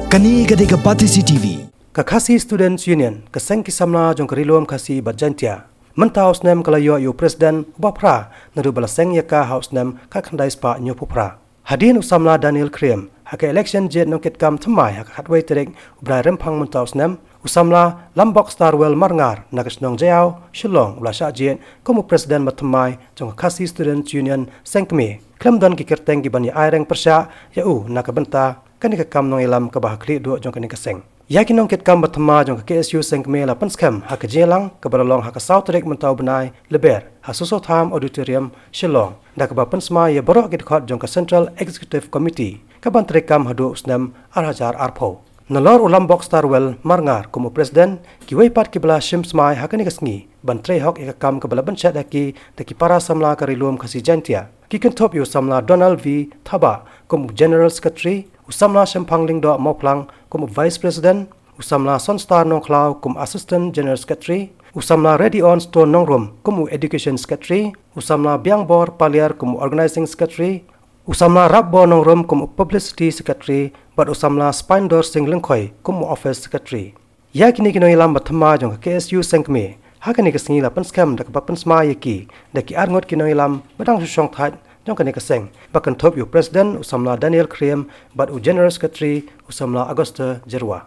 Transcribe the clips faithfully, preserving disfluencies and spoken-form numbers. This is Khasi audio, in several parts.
Kane ka dei ka Batesi T V. Ka Khasi Students Union, ka seng ki samla jong ka Ri Lum Khasi bad Jaintia, mynta u snem ka la ïoh ïa u president uba phra, naduh ba la seng ïa ka ha u snem khatkhyndai spah hynñiewphew phra. Hadien u samla Daniel Khriem ha ka election jied nongkitkam thymmai ha ka khatwei tarik u bnai Rymphang mynta u snem, u samla Lambok Starwell Marngar na ka shnong Jaïaw, Shillong, u la shah jied kum u president ba thymmai jong ka Khasi Students Union seng kmie, khlem don ki kyrteng ki ban ïa ai reng pyrshah ïa u na ka bynta kane ka kam nongïalam kaba ha khlieh duh jong kane ka seng. Ïa ki nongkitkam ba thymmai jong ka K S U seng kmie la pynskhem ha ka jingïalang kaba la long ha ka saw tarik mynta u bnai, Lber, ha Soso Tham Auditorium, Shillong, da kaba pynsmai ïa baroh ki dkhot jong ka Central Executive Committee ka ban treikam haduh u snem ar hajar arphew. Nalor u Lambok Starwell Marngar kum u president, kiwei pat kiba la shim smai ha kane ka sngi ban trei hok ïa ka kam kaba la pynshet ha ki da ki para samla ka Ri Lum Khasi Jaintia, ki kynthup ïa u samla Donald V Thabah kum u general secretary, u samla Shemphang Lyngdoh Mawphlang kum u vice president, u samla Sonstar Nongkhlaw kum assistant general secretary, u samla Redion Stone Nongrum kum u education secretary, u samla Biangbor Paliar kum u organizing secretary, u samla Rapbor Nongrum kum u publicity secretary, bad u samla Spaindor Singh Lyngkhoi kum u office secretary. Ïa kine ki nongïalam ba thymmai jong ka K S U seng kmie ha kane ka sngi la pynskhem da kaba pynsmai ïa ki da ki arngut ki nongïalam ba dang shu shongthait jong kane ka seng, ba kynthup ïa u president u samla Daniel Khriem bad u general secretary u samla Augusta Jyrwa.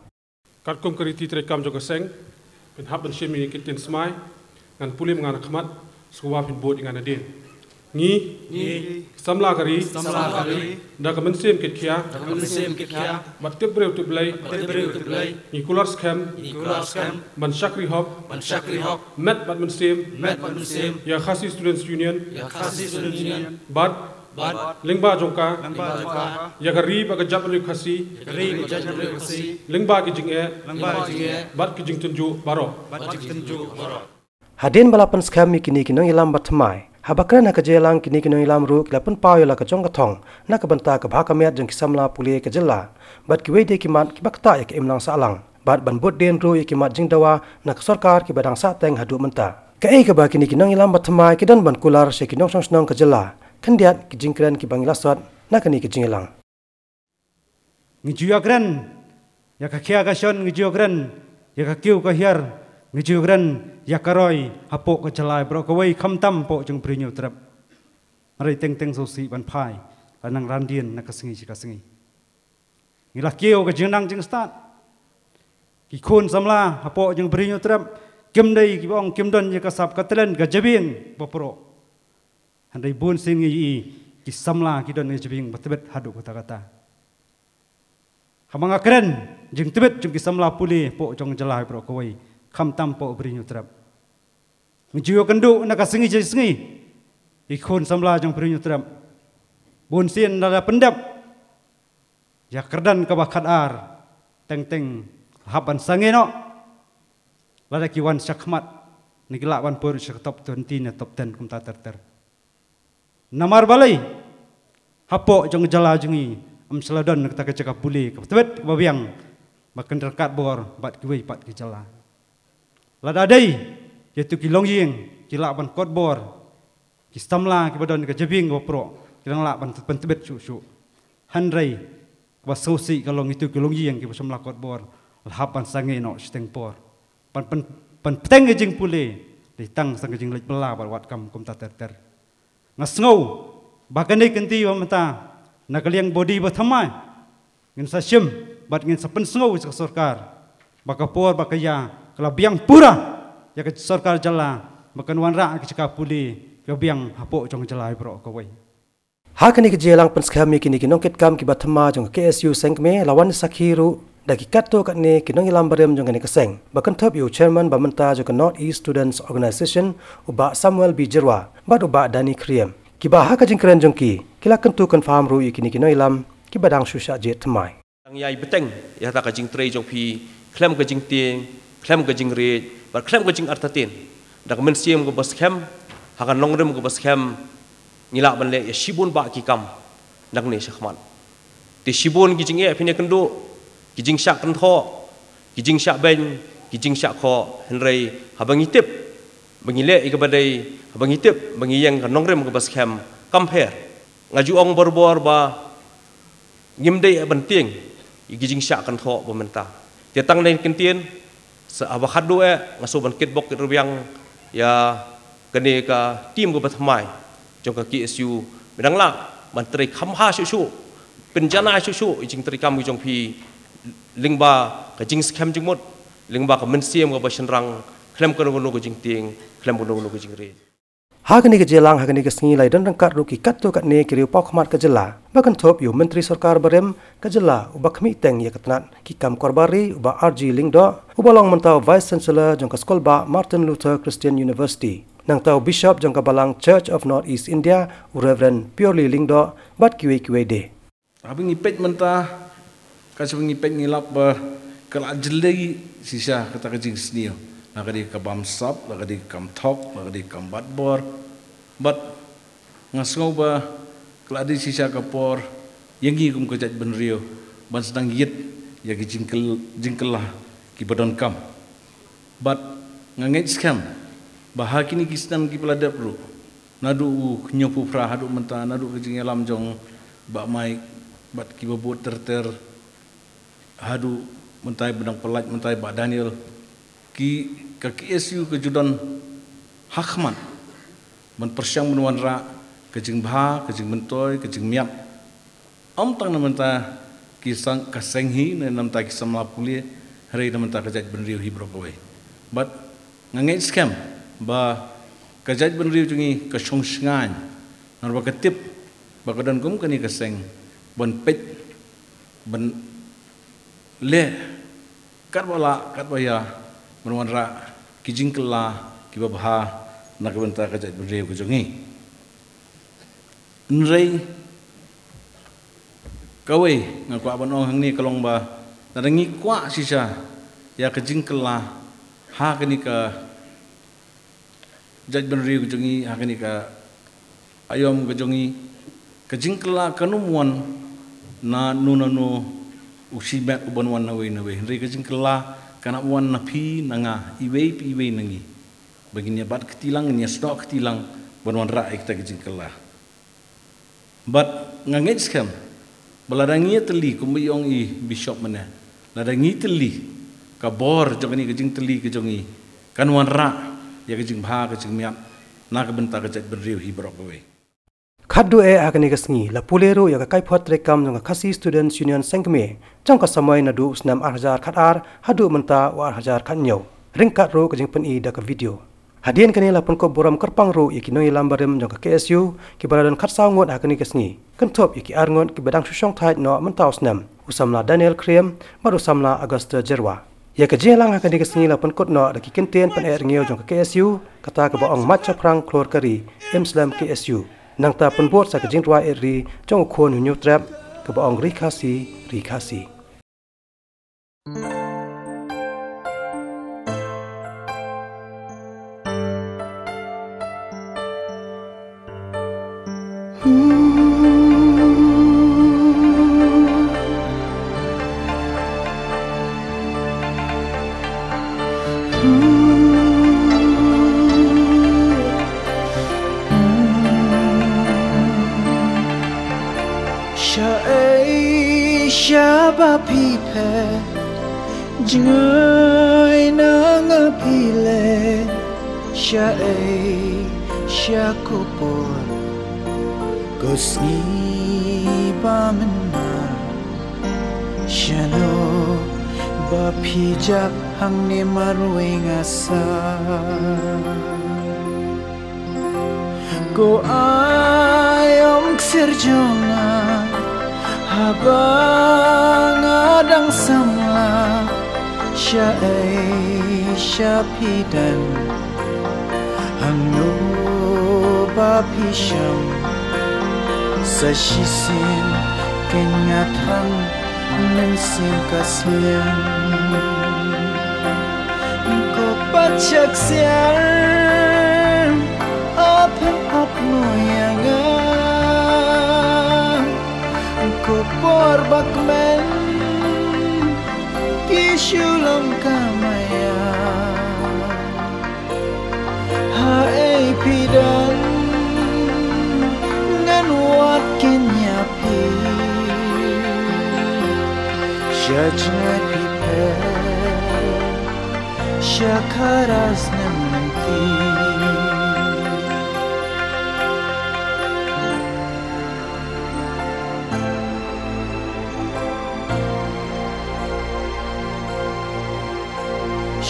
Katkum ka riti treikam jong ka seng, phin hap ban shim ïa ki ktien smai, ngan pule ma nga na khmat, shuwa phin bud ïa nga nadien. Ngi, ngi, samla ka ri, samla ka ri, da ka mynsiem kitkhia, da ka mynsiem kitkhia, bad tip briew tip Blei, bad tip briew tip Blei, ngi kular skhem, ngi kular skhem, ban shakri hok, ban shakri hok, met bad mynsiem, met bad mynsiem, ïa Khasi Students Union, ïa Khasi Students Union, bad, bad, lyngba jong ka, lyngba jong ka, ïa ka ri bad ka jaitbynriew Khasi, ïa ka ri bad ka jaitbynriew Khasi, lyngba ki jingeh, lyngba ki jingeh, bad ki jingtynjuh baroh, bad ki jingtynjuh baroh. Hadien ba la pynskhem ïa kine ki nongïalam ba thymmai, haba kren ha ka jingïalang kine ki nongïalam ruh ki la pynpaw ïa la ka jong ka thong na ka bynta ka bha ka miat jong ki samla pule ka jylla, bad kiwei de ki mat kiba ktah ïa ka imlang sahlang, bad ban bud dien ruh ïa ki mat jingdawa na ka sorkar kiba dang sahteng haduh mynta. Kaei kaba kine ki nongïalam ba thymmai ki don ban kular sha ki nongshong shnong ka jylla, khyndiat ki jingkren kiba ngi la sot na kane ka jingïalang. Ngi ju ïakren ïa ka khia ka shon, ngi ju ïakren ïa ka kiew ka hiar, ngi ju ïakren ïa ka roi hapoh ka jylla baroh kawei, khamtam hapoh jong Bri Hynñiewtrep. Hynrei teng teng sngewsih ban phai, la nang randien na ka sngi sha ka sngi. Ngi la kiew ka jingnang jingstad. Ki khun samla hapoh jong Bri Hynñiewtrep kim dei kiba ong kim don ïa ka sap ka tlen ka jabieng ba proh. Hynrei bun sien ngi ïohi ki samla ki don ka jabieng ba tbit haduh katta katta. Haba nga kren jingtbit jong ki samla pule hapoh jong jylla baroh kawei, khamtam hapoh Bri Hynñiewtrep. Ngi ju ïakynduh na ka sngi sha sngi ïa ki khun samla jong Bri Hynñiewtrep. Bun sien lada pyndep ïa ka kyrdan kaba khatar, teng teng la hap ban sangeh noh. Lada ki wan shakhmat, ne ki lah ban poi sha ka top twenty ne top ten kumta ter ter. Namar balei? Hapoh jong ka jylla jong ngi ym shym la don kata ka jaka pule kaba tbit kaba biang ba kan ryngkat bor bad kiwei pat ki jylla. Lada dei ïa kito ki longïing ki lah ban kot bor, ki samla kiba don ka jabieng kaba proh ki dang lah ban pyntbit shuh shuh. Hynrei kaba sngewsih ka long ïa kito ki longïing kiba shym la kot bor, la hap ban sangeh noh shiteng por. Ban, ban, ban bteng ka jingpule dei tang sa ka jingleit bylla bad wad kam kumta ter ter. Nga sngew ba kane ka kynti ba mynta na ka liang body ba thymmai ngin sa shim bad ngin sa pynsngew sha ka sorkar ba ka por ba ka ïa ka la biang pura ïa ka sorkar jylla ba kan wanrah ka jaka pule ka biang hapoh jong jylla baroh kawei. Ha kane ka jingïalang pynskhem ïa kine ki nongkitkam kiba thymmai jong ka K S U seng kmie la wan sakhi ruh da ki katto katne ki nongïalam barim jong kane ka seng, ba kynthup ïa u chairman ba mynta jong ka North East Students Organisation, u Bah Samuel B Jyrwa bad u Bah Danny Khriem, kiba ha ka jingkren jong ki ki la kyntu kynpham ruh ïa kine ki nongïalam kiba dang shu shah jied thymmai. Dang ïai bteng ïa kata ka jingtrei jong phi khlem ka jingtieng, khlem ka jingriej bad khlem ka jingartatien. Da ka mynsiem kaba skhem, ha ka nongrim kaba skhem, ngi lah ban leh ïa shibun bah ki kam nangne shakhmat. Te shibun ki jingeh phin ïakynduh, ki jingshah kynthoh, ki jingshah beiñ, ki jingshah khoh, hynrei haba ngi tip ba ngi leh ïa kaba dei, haba ngi tip ba ngi ïeng ka nongrim kaba skhem, kam pher. Nga ju ong barabor ba ngim dei ban tieng ïa ki jingshah kynthoh ba mynta. Te tang dei ktien, sa haba khadduh eh, nga sngew ban kitbok kitrwiang ïa kane ka team kaba thymmai jong ka K S U, ba dang lah ban trei kham bha shuh shuh, pynjanai shuh shuh ïa ka jingtrei kam ka jong phi, lyngba ka jingskhem jingmut, lyngba ka mynsiem kaba shynrang, khlem kano kano ka jingtieng, khlem kano kano ka jingriej. Ha kane ka jingïalang, ha kane ka sngi la ïadon ryngkat ruh ki katto katne ki riewpawkhmat ka jylla, ba kynthup ïa u Myntri Sorkar barim ka jylla uba khmih teng ïa ka tnat ki kam korbar ri, u Bah R G Lyngdoh, uba long mynta u Vice Chancellor jong ka Skulbah Martin Luther Christian University, nangta u Bishop jong ka Balang Church of North East India, u Reverend Purely Lyngdoh, bad kiwei kiwei de. Haba ngi peit mynta, ka shaba ngi peit ngi lap ba ka la jyllei shisha kata ka jingsniew. La ka dei ka bamsap, la ka dei ka kam thok, la ka dei ka kam batbor. Bad nga sngew ba ka la dei shisha ka por ïa ngi kum ka jaitbynriew ban sdang ïit ïa ki jingkyl-, jingkylla kiba donkam. Bad nga ngeit skhem ba ha kine ki snem kiba la dep ruh, naduh u hynñiewphew phra haduh mynta, naduh ka jingïalam jong Bah Mike bad kiba bud ter ter, haduh mynta ba dang pyllait mynta Bah Daniel, ki, ka K S U ka ju don ha khmat ban pyrshang ban wanrah ka jingbha, ka jingmyntoi, ka jingmiat. Ym tang na bynta ki sang, ka seng hi, ne na bynta ki samla pule, hynrei na bynta ka jaitbynriew hi baroh kawei. Bad nga ngeit skhem ba ka jaitbynriew jong ngi ka shong shngaiñ, namar ba ka tip ba ka don kum kane ka seng ban peit, ban leh katba lah, katba ïa, ban wanrah ki jingkylla kiba bha na ka bynta ka jaitbynriew ka jong ngi. Hynrei kawei nga kwah ban ong hangne ka long ba lada ngi kwah shisha ïa ka jingkylla ha kane ka jaitbynriew ka jong ngi, ha kane ka aïom ka jong ngi, ka jingkylla kam wan na no na no u shimet uban wan na wei na wei. Hynrei ka jingkylla kan wan na phi na nga, iwei pa iwei na ngi. Ba ngin ïa bat kti lang, ngin ïa snoh kti lang ban wanrah ïa kita ki jingkylla. Bad nga ngeit skhem ba lada ngi ïatylli, kumba i ong i Bishop mynne, lada ngi tylli, ka bor jong kane ka jingtylli ka jong ngi kan wanrah ïa ka jingbha ka jingmiat na ka bynta ka jaitbynriew hi baroh kawei. Khadduh eh ha kane ka sngi la pule ruh ïa ka kaiphod treikam jong ka Khasi Students Union Seng Kmie jong ka samoi naduh u snem ar hajar khatar haduh mynta u ar hajar khathynñiew, ryngkat ruh ka jingpyni da ka video. Hadien kane la pynkup burom kyrpang ruh ïa ki nongïalam barim jong ka K S U kiba la don khatsaw ngut ha kane ka sngi, kynthup ïa ki ar ngut kiba dang shu shongthait noh mynta u snem, u samla Daniel Khriem bad u samla Augusta Jyrwa. Ïa ka jingïalang ha kane ka sngi la pynkut noh da ki kyntien pyneh rngiew jong ka K S U, kata kaba ong Mait Shaphrang Khlur Ka Ri, Im Slem K S U. Nangta pynbud sa ka jingrwai ri jong u khun Hynñiewtrep kaba ong Ri Khasi, Ri Khasi. Shaei sha ba phi phet, jngai na nga phi leh, shaei sha ko por, ko sngi ba mynta, shano ba phi jah hangne marwei nga sah. Ko aïom ksir jong nga, haba nga dang samla, shaei sha phi don, hangno ba phi shong, sa shisien keiñ nga thrang mynsiem ka sliang. Ko pat shah ksiar, ap hem ap mo ïa nga. Ko por ba kmen, phi shu long ka maya. Haei phi don, ngan wad keiñ ïa phi. Sha jngai phi pher, sha khara snem lynti.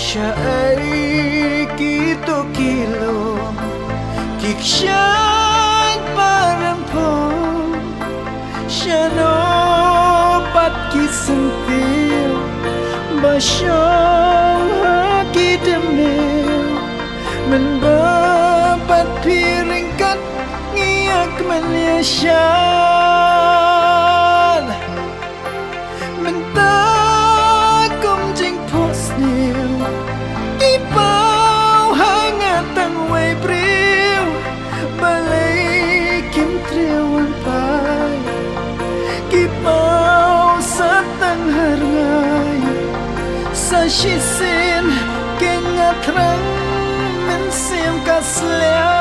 Shaei kito ki lum, ki kshaid ba rem pho, shano pat ki syntiew ba shong ha ki dymmiw, mynba pat phi ryngkat ngi ïakmen ïashad. Mynta kum jingphohsniew, ki paw ha nga tang wei briew, balei kim triew wan phai, ki paw sa tang harngai, sa shisien keiñ nga thrang mynsiem ka sliang,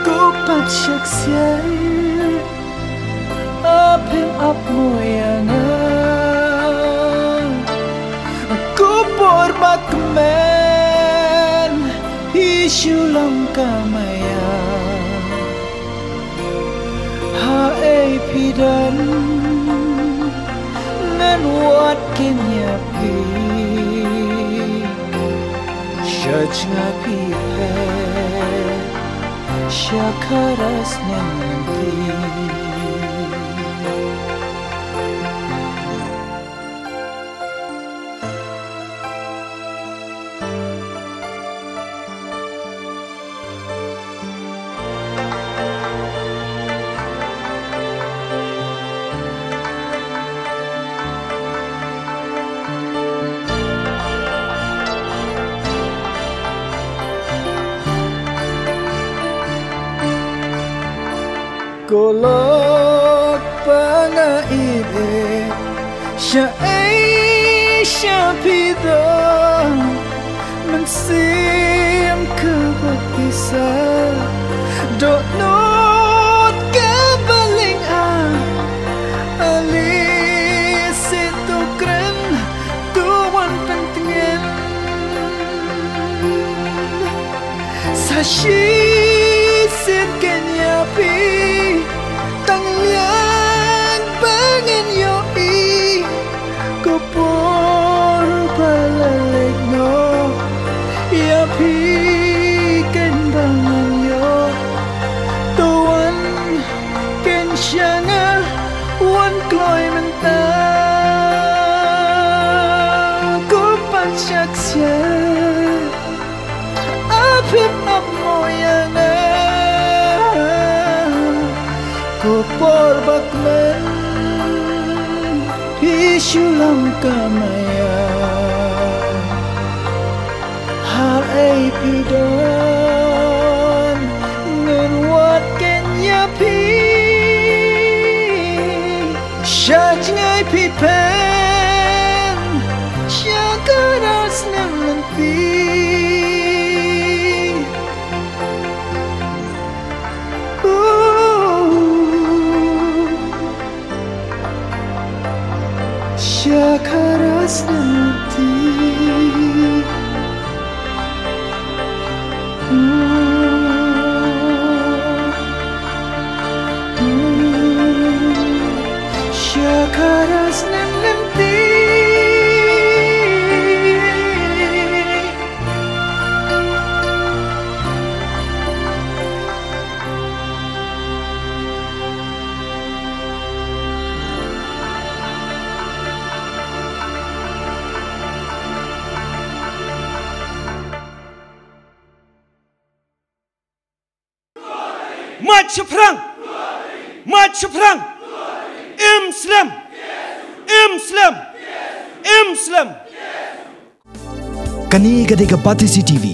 ko pat shakshai. Ap him ap mo ïa nga, ko por ba kmen, phi shu long ka maïa. Haei phi don, ngan wad keiñ ïa phi. Sha jngai phi pher, sha khara snem lynti. Ko lok ba nga ïeit, shaei sha phi don, mynsiem kaba pisa, dohnud kaba lyngkha, ale seh to kren, to wan pyntngen. Sa shisien keiñ ïa phi, tang liang ba ngan ïohi, ko por ba la leit noh, ïa phi keiñ ba ngan ïoh. To wan keiñ sha nga, wan kloi mynta, ko pat shakshai. Ap him ap mo ïa nga, ko por ba kmen, phi shu long ka maïa. Haei phi don, ngan wad keiñ ïa phi. Sha jngai phi pher, sha khara snem lynti. Ooh. Sha khara snem lynti. Mm. Mm. Sha khara snem lynti. Mait shaphrang! Mait shaphrang! Im slem! Im slem! Im slem! Kane ka dei ka Batesi T V.